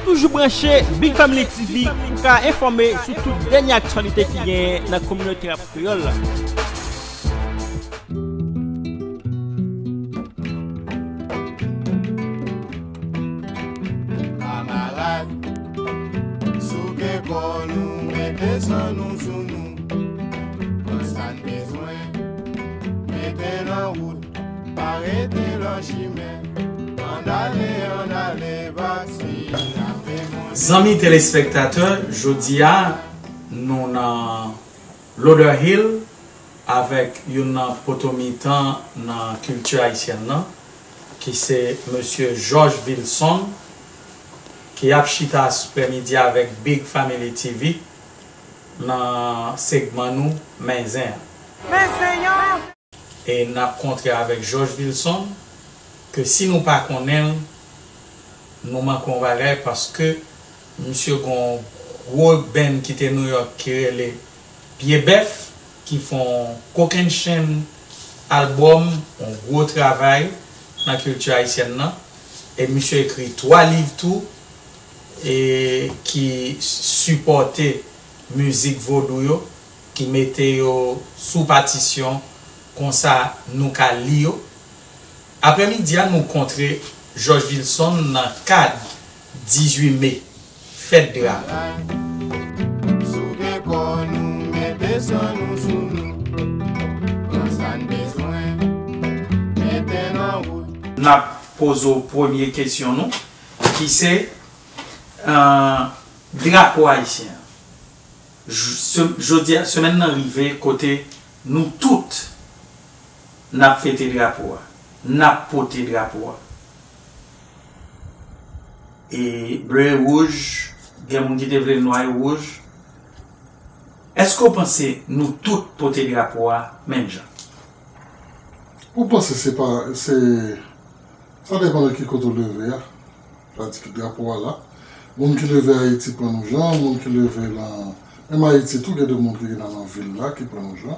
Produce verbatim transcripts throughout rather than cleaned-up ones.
Toujou branche Big Family T V pou ka enfòme sou tout dènye aktyalite ki genyen nan kominote rap kreyòl la. Kamarad, souke kò nou, mete san nou sou nou. Pran sa n bezwen, mete nan wout, pa rete nan chimen. Ann ale, ann ale, vwazi n ap demonte. Zanmi telespektatè, jodi a nou nan Lauderhill avèk youn nan potomitan nan kilti ayisyèn nan, ki se mesye Georges Vilson, ki ap chita aprèmidi avèk Big Family T V nan segman nou Men Zen an. E n ap kontre avèk Georges Vilson, ke si nou pa konnen l, nou manke yon bagay, paske misye gen yon gwo band ki te Nouyòk ki rele Pye Bèf, ki fè yon kokennchenn albòm, yon gwo travay nan kilti ayisyèn nan. E misye ekri twa liv tou, e ki sipòte mizik vodou yo, ki mete yo sou patisyon, konsa nou ka li yo. Aprèmidi a, nou kontre Georges Vilson nan kad dizuit me, fèt drapo. Souke kò nou, mete san nou sou nou. Pran sa n bezwen, mete nan wout. N ap poze w premye kesyon nou, ki se, euh, drapo ayisyen an. J-, se-, jodi a, semèn nan rive kote nou tout n ap fete drapo a, n ap pote drapo a. E ble e wouj, gen moun ki te vle l nwa e wouj. Èske w panse nou tout pote drapo a menm jan? Ou panse se pa, se, sa depann de ki kote w leve a. Sa di ki drapo a la. Moun ki leve Ayiti pran nou jan, moun ki leve nan, menm Ayiti tou, gen de moun ki gen nan, nan vil la ki pran nou jan.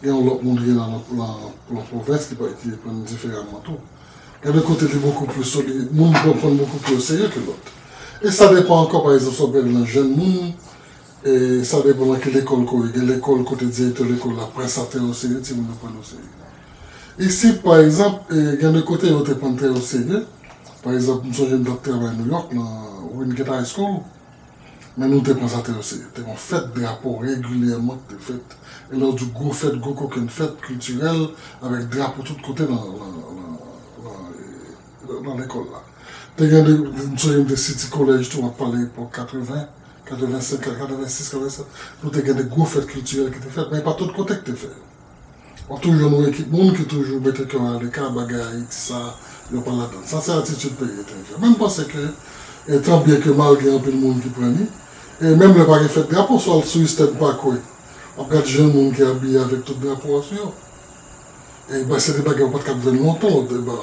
Gen yon lòt moun ki gen nan, nan, nan, nan pwovens ki pa, ki pran nou diferaman tou. Gen de kote li bokou pli solid, moun pran, pran bokou pli oserye ke lòt. E sa depann ankò, pa egzanp, sa w gade nan jèn moun, e sa depann nan ki lekòl ke w ye. Gen lekòl kote direktè lekòl la pran sa trè oserye, timoun yo pran l oserye. Isit, pa egzanp, e, gen de kote yo te pran trè oserye. Pa egzanp, m sonje m t ap travay Nouyòk, nan Wingate High School. Men nou te pran sa trè oserye. Te gen fèt drapo regilyèman ki te fèt. E lè w di gwo fèt, gwo kokenn fèt kiltirèl, avèk drapo tout kote nan, nan, nan, nan, e, nan lekòl la. Te gen de, m sonje m te City College tou, m ap pale epòk katreven, katrevensenk, katrevensis, katrevenset. Nou te gen de gwo fèt kiltirèl ki te fèt, men e pa tout kote ki te fè yo. W ap toujou jwenn yon ekip moun ki toujou mete kè yo aleka, bagay Ayiti sa, yo pa ladan l. Sa se atitid peyi etranjè. Men m panse ke, e tanbyen ke malgre anpil moun ki pran li, e menm lè pa gen fèt drapo, si w al sou Eastern Parkway, w ap gade jèn moun ki abiye avèk tout drapo a sou yo. E ba, se de bagay ou pa t ka ap jwenn lontan, de, ba,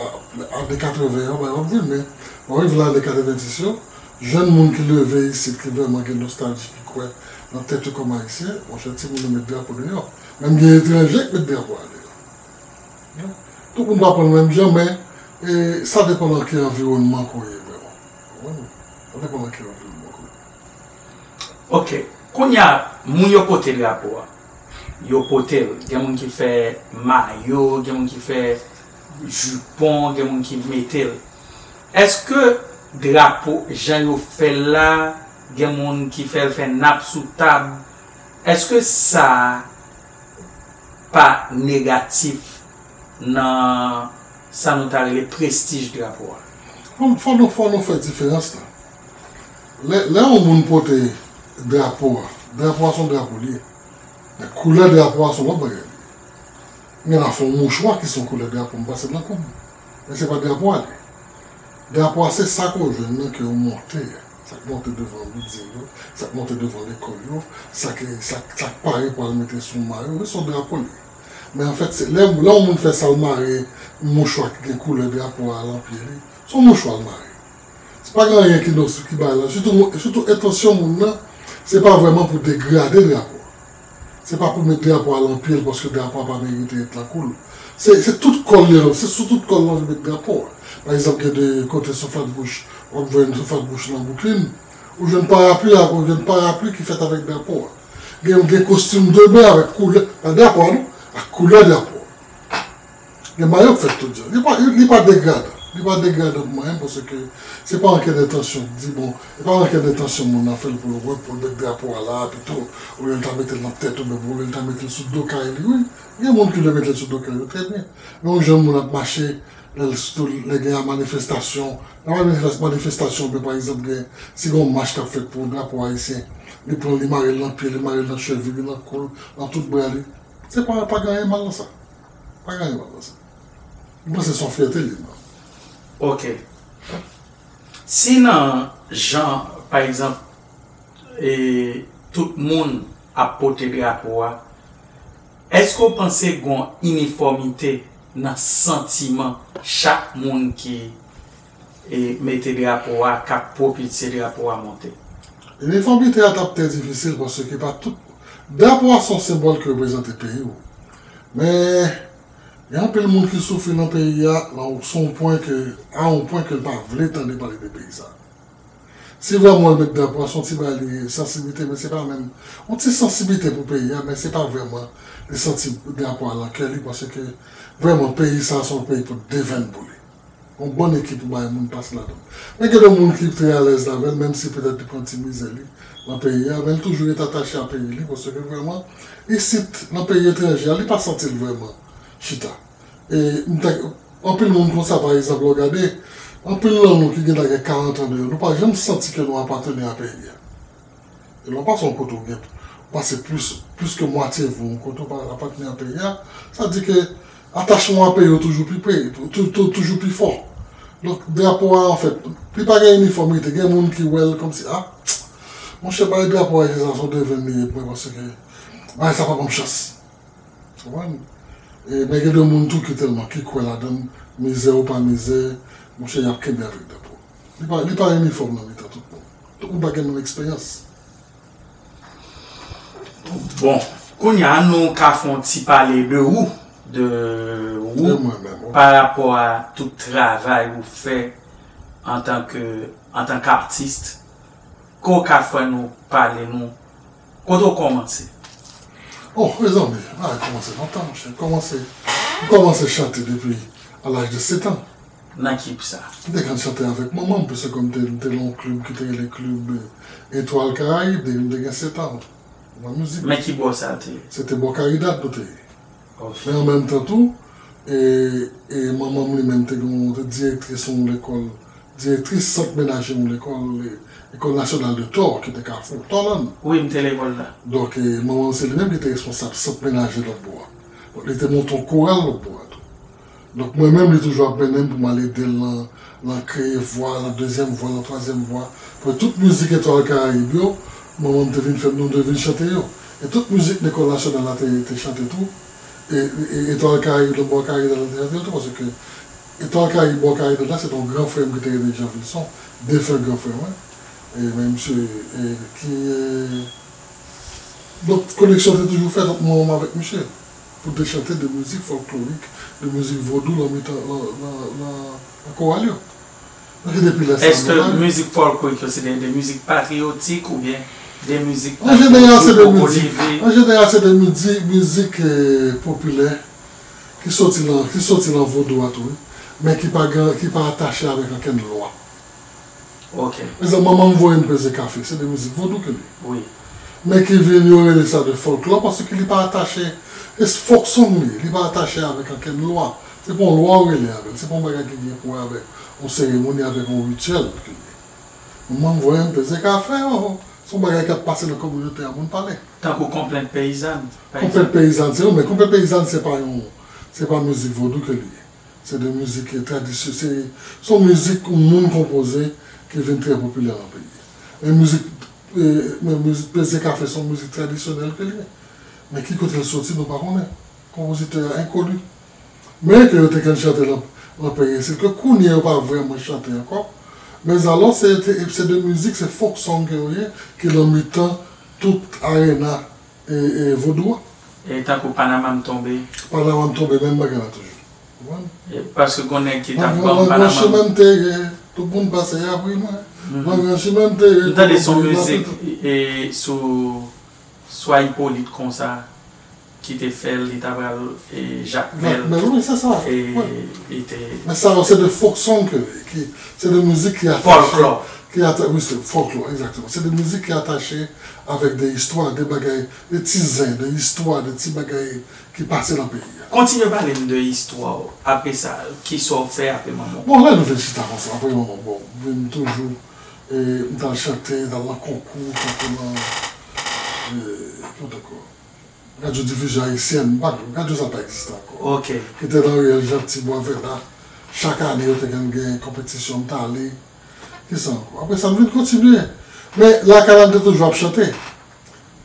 ane katreven an, bagay w ap jwenn, men w rive nan ane katrevendis yo, jèn moun ki leve isit, ki vrèman gen nostalji, ki kwè nan tèt yo kòm Ayisyen, monchè, timoun yo met drapo deyò. Menm gen etranje k met drapo a deyò. Tout moun pa pran l menm jan, men, e, sa depann nan ki anviwònman ke w ye vrèman. Ou konprann? Sa depann nan ki anviwònman ke w ye. Ok. Kounye a, moun yo pote drapo a. Yo pote l. Gen moun ki fè mayo, gen moun ki fè jipon, gen moun ki mete l. Èske drapo, jan yo fè l la, gen moun ki fè l fè nap sou tab, èske sa pa negatif nan sa nou ta rele prestij drapo a? Fò, fò nou, fò nou fè diferans la. Lè, lè yon moun pote drapo a, drapo a se yon drapo li ye. Men koulè drapo a se yon lòt bagay li ye. Gen la fè yon mouchwa ki se yon koulè drapo m pase nan kou m. Men se pa drapo a li ye. Drapo a se sa ke w jwenn nan ke yo monte. Sa k monte devan bilding yo, sa k monte devan lekòl yo, sa k, sa, sa k pare pou al mete sou mayo, wi, se yon drapo li ye. Men anfèt, se lè, lè yon moun fè sa, l mare yon mouchwa ki gen koulè drapo a lan pye li, se yon mouchwa l mare. Se pa gen anyen ki nòs ki bay la. Sitou, sitou entansyon moun nan, Se pa vrèman pou degrade drapo a. Se pa pou met drapo a lan pye l paske drapo a pa merite ret lan kou l. Se, se tout kò l yo, se sou tout kò l yo anvi met drapo a. Pa egzanp, gen de kote sou Flatbush, w ap jwenn sou Flatbush lan Brooklyn, ou jwenn parapli, ou jwenn parapli ki fèt avèk drapo a. Gen, gen kostim de ben avèk koulè, pa drapo a non, ak koulè drapo a. Gen mayo k fèt tou di. Li pa, li pa degradan. Li pa degradan pou mwen, paske se pa ankenn entansyon. Di bon, se pa ankenn entansyon moun nan fè l pou l wè, pou l met drapo a la, pito, olye l ta mete l nan tèt ou, men olye l ta mete l sou do kay li, wi. Gen moun ki vle mete l sou do kay yo, trè byen. Men yon jan moun ap mache, lè l sou, lè gen manifestasyon, nan manifes-, manifestasyon, oubyen pa egzanp, gen, si gen yon mach k ap fèt pou drapo ayisyen, li pran, li mare l nan pye, li mare l nan chevi, li nan kou l, nan tout bra li. Se pa, pa gen anyen mal nan sa. Pa gen anyen mal nan sa. M panse se yon fyète li, non. Ok. Si nan jan, pa egzanp, e, tout moun ap pote drapo a, èske w panse gen yon inifòmite nan santiman chak moun ki e, mete drapo a, k ap pwopilse drapo a monte? Inifòmite a t ap trè difisil paske pa tout. Drapo a se yon senbòl ki reprezante peyi w. Men, gen anpil moun ki soufri nan peyi a, nan, sou yon pwen ke, a yon pwen ke l pa vle tande pale de peyi sa. Si vrèman w met drapo a, se yon ti bagay li sansiblite, men se pa menm. Yon ti sansiblite pou peyi a, men se pa vrèman li santi drapo a nan kè li, paske vrèman peyi sa se yon peyi pou devèn pou li. Yon bòn ekip pou bay moun pase ladan l. Men gen de moun ki trè alèz avè l, menm si petèt li pran ti mizè li nan peyi a, men li toujou ret atache a peyi li, paske vrèman, isit, nan peyi etranje a, li pa santi l vrèman chita. E m ta, anpil moun konsa, pa egzanp, lè w gade, anpil nan nou ki gentan gen karant an deyò, nou pa janm santi ke nou apateni a peyi a. E lè w pase yon kote ou gen, ou pase plis, plis ke mwatye vi w, yon kote ou pa apateni a peyi a, sa di ke atachman w a peyi w toujou pi pre, tou, tou, toujou pi fò. Donk, drapo a, anfèt, li pa gen inifòmite. Gen moun ki wè l kòmsi, a, monchè, bay drapo a, se sa, se yon devèn li ye pou mwen, paske bagay sa pa ban m chans. Konprann? E, men gen de moun tou ki tèlman, ki kwè ladan l, mizè ou pa mizè, monchè, y ap kenbe avèk drapo. Li pa, li pa inifòm nan mitan tout moun. Tout moun pa gen menm eksperyans. Bon, kounye a, nou ka fè yon ti pale de ou, de ou, De mwen menm, wi. Pa rapò a tout travay ou fè antanke, antanke atis. Ke w ka fè nou pale nou, kote w kòmanse? Oh, mezanmi, bagay kòmanse lontan, monchè. M kòmanse, m kòmanse chante depi a laj de sèt an. Nan ki sa? M te konn chante avèk manman m, paske m te, m te nan yon klib ki te rele klib, eh, Etwal Karayib, depi m te gen sèt an. Nan mizik. Men ki bò sa te ye? Se te bò Karidad nou te ye. Ok. Men an menm tan tou, e, e manman m li menm te gen yon, te direktris yon lekòl, direktris sant menaje yon lekòl, e, École Nationale de Thor, ki te Kafou, Thorland. Wi, m te lekòl la. Donk, e, manman m se li menm ki te responsab sant menaje lòt bò a. Donk, li te monte yon koral lòt bò a tou. Donk, mwen menm, li toujou ap mennen m pou m al ede l nan, nan kreye vwa, nan dezyèm vwa, nan twazyèm vwa. Paske tout mizik Etwal Karayib yo, manman m te vin fè m, nou te vin chante yo. E tout mizik Lekòl Nasyonal la te, te chante tou. E, e, e Etwal Karayib, lòt bò Karayib la te chante yo tou, paske Etwal Karayib, bò Karayib la, se te yon gran frè m ki te rele Jean Vilson, defen gran frè mwen. E, men misye, e, ki, e, donk, koneksyon te toujou fèt ant mwen menm avèk misye. Pou te chante de mizik fòlklorik, de mizik vodou nan mitan, nan, nan, nan, nan koral yo. Donk, se depi lè sa. Èske mizik fòlklorik yo se de, de mizik patriyotik oubyen de mizik. An jeneral, se de mizik, an jeneral, se de mizik, mizik, eh, popilè ki soti nan, ki soti nan vodou a tou, wi. Men ki pa gen, ki pa atache avèk ankenn lwa. Ok. Egzanp, manman m voye m peze kafe, se de mizik vodou ke li ye. Wi. Men ki vin, yo rele sa de fòlklò, paske li pa atache, e se folk song li ye, li pa atache avèk ankenn lwa. Se pa yon lwa ou rele avè l, se pa yon bagay ki gen pou wè avèk yon seremoni, avèk yon rityèl ke li ye. Manman m voye m peze kafe, oh, oh. Se yon bagay k ap pase nan kominote a, moun pale. Tankou konplent peyizàn, pa egzanp. Konplent peyizàn, se yon, men konplent peyizàn, se pa yon, se pa mizik vodou ke li ye. Se de mizik tradisyon, se, se yon mizik yon moun konpoze ki vin trè popilè nan peyi a. Men mizik, eh, men mizik peze kafe se yon mizik tradisyonèl ke li ye. Men ki kote l soti, nou pa konnen. Konpozitè a enkoni. Men ke yo te konn chante nan, nan peyi isit, ke kounye a yo pa vrèman chante ankò. Men alò, se, se, se de mizik, se folk song ke yo ye, ki nan mitan tout arena e, e vodou an. E tankou Panama m tonbe. Panama m tonbe, menm bagay la toujou. Ou konprann? E paske gon nèg ki t ap ban m Panama. Nan gran chemen m te ye, tout moun pase apre mwen. Nan gran chemen m te ye. M tande son mizik e sou swa Ipolit konsa ki te fè l, li ta pral e Jakmèl. Jakmèl, wi, se sa. E li te. Men sa yo se de folk song ke, ki, se de mizik ki atache. Folklò. Ki atache, wi, se folklò, egzakteman. Se de mizik ki atache avèk de istwa, de bagay, de ti zen, de istwa, de ti bagay ki pase nan peyi a. Kontinye pale m de istwa w, apre sa, kisa w fè apre manman w? Bon, lè nou vin chita konsa, apre manman m, bon, m vin toujou, e, m t al chante, m t al nan konkou, tankou nan, e, ki lòt ankò? Radyo Difizyon Ayisyèn, m pa, radyo sa pa egziste ankò. Ok. Ki te nan riyèl Janti, Bwa Vèna. Chak ane, yo te konn gen konpetisyon, m t ale. Kisa ankò? Apre sa, m vin kontinye. Men, lakay la, m te toujou ap chante.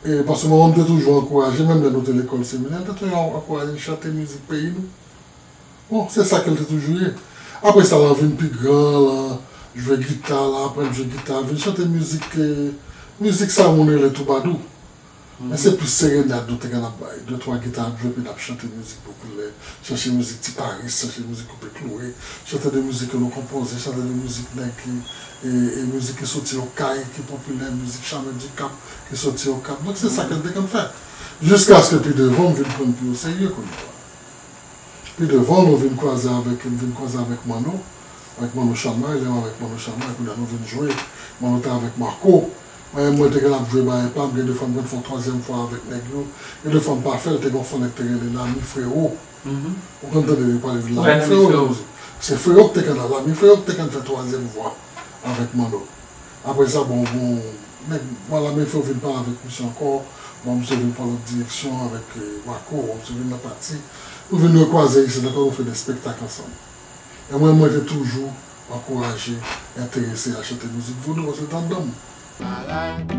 E, paske manman m te toujou ankouraje, menm lè nou te lekòl seminè, l te toujou ankouraje n chante mizik peyi nou. Bon, se sa ke l te toujou ye. Apre sa, l an vin pi gran, l an jwe gita, l an aprann jwe gita, vin chante mizik, e, mizik sa moun rele twoubadou. Men se plis serenad nou te konn ap bay. De twa gita ap jwe, epi n ap chante mizik popilè, chèche mizik Ti Paris, chèche mizik Koupe Kloure, chante de mizik ke nou konpoze, chante de mizik nèg ki, e, e mizik ki soti Okay, ki popilè, mizik Chanmen Dikap, ki soti Okap. Donk, se sa ke n te konn fè. Jiskaske pi devan, m vin pran l pi oserye kounye a. Pi devan, nou vin kwaze avèk, m vin kwaze avèk Manno, avèk Manno Chanmay, lè m avèk Manno Chanmay, kounye a nou vin jwe, Manno te avèk Marco. Mwen menm, mwen te gen ap jwe bagay pa m, gen de fwa m konn fè yon twazyèm fwa avèk nèg yo, gen de fwa m pa fè l, te gen yon fò nèg te rele Lami Frewo. Ou konn tande yo pale de Lami Frewo nan mizik. Se Frewo ki te konn la, Lami Frewo ki te konn fè twazyèm vwa avèk Manno. Apre sa, bon, bon, nèg, bon, Lami Frewo vin pale avèk misye ankò, bon, misye vin pran lòt direksyon avèk, e, Marco, bon, misye vin nan pati. Nou vin rekwaze isit ankò, nou fè de espektak ansanm. E mwen, mwen te toujou ankouraje, enterese a chante mizik vodou, paske l t anndan m. Malad,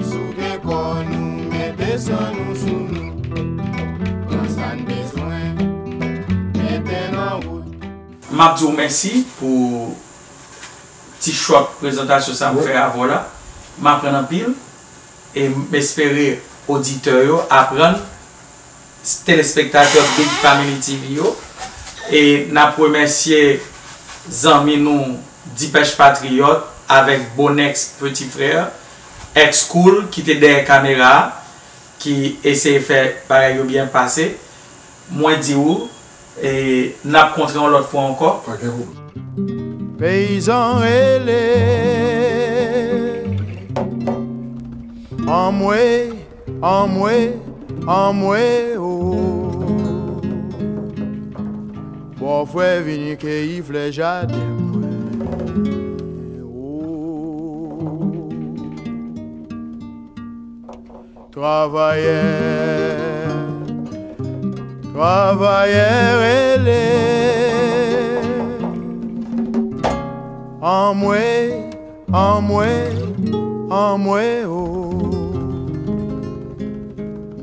souke kò nou, mete san nou sou nou. Pran sa n bezwen, mete nan wout. M ap di w mèsi pou ti chòt prezantasyon sa m fè avè w la. M aprann anpil. E m espere oditè yo aprann, telespektatè Big Family TV yo. E n ap remèsye zanmi nou Dipèch Patriyòt avèk Bonex Petit Frère, X Cool ki te dèyè kamera a, ki eseye fè bagay yo byen pase. Mwen di w, e, n ap kontre yon lòt fwa ankò. Pa gen pwoblèm. Peyizan rele, anmwe, anmwe, anmwe, o. Bòfrè vini keyi flè jaden mwen, o. Travayè, travayè rele, anmwe, anmwe, anmwe, o.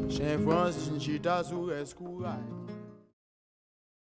Chen Frans vin chita sou rès kouray.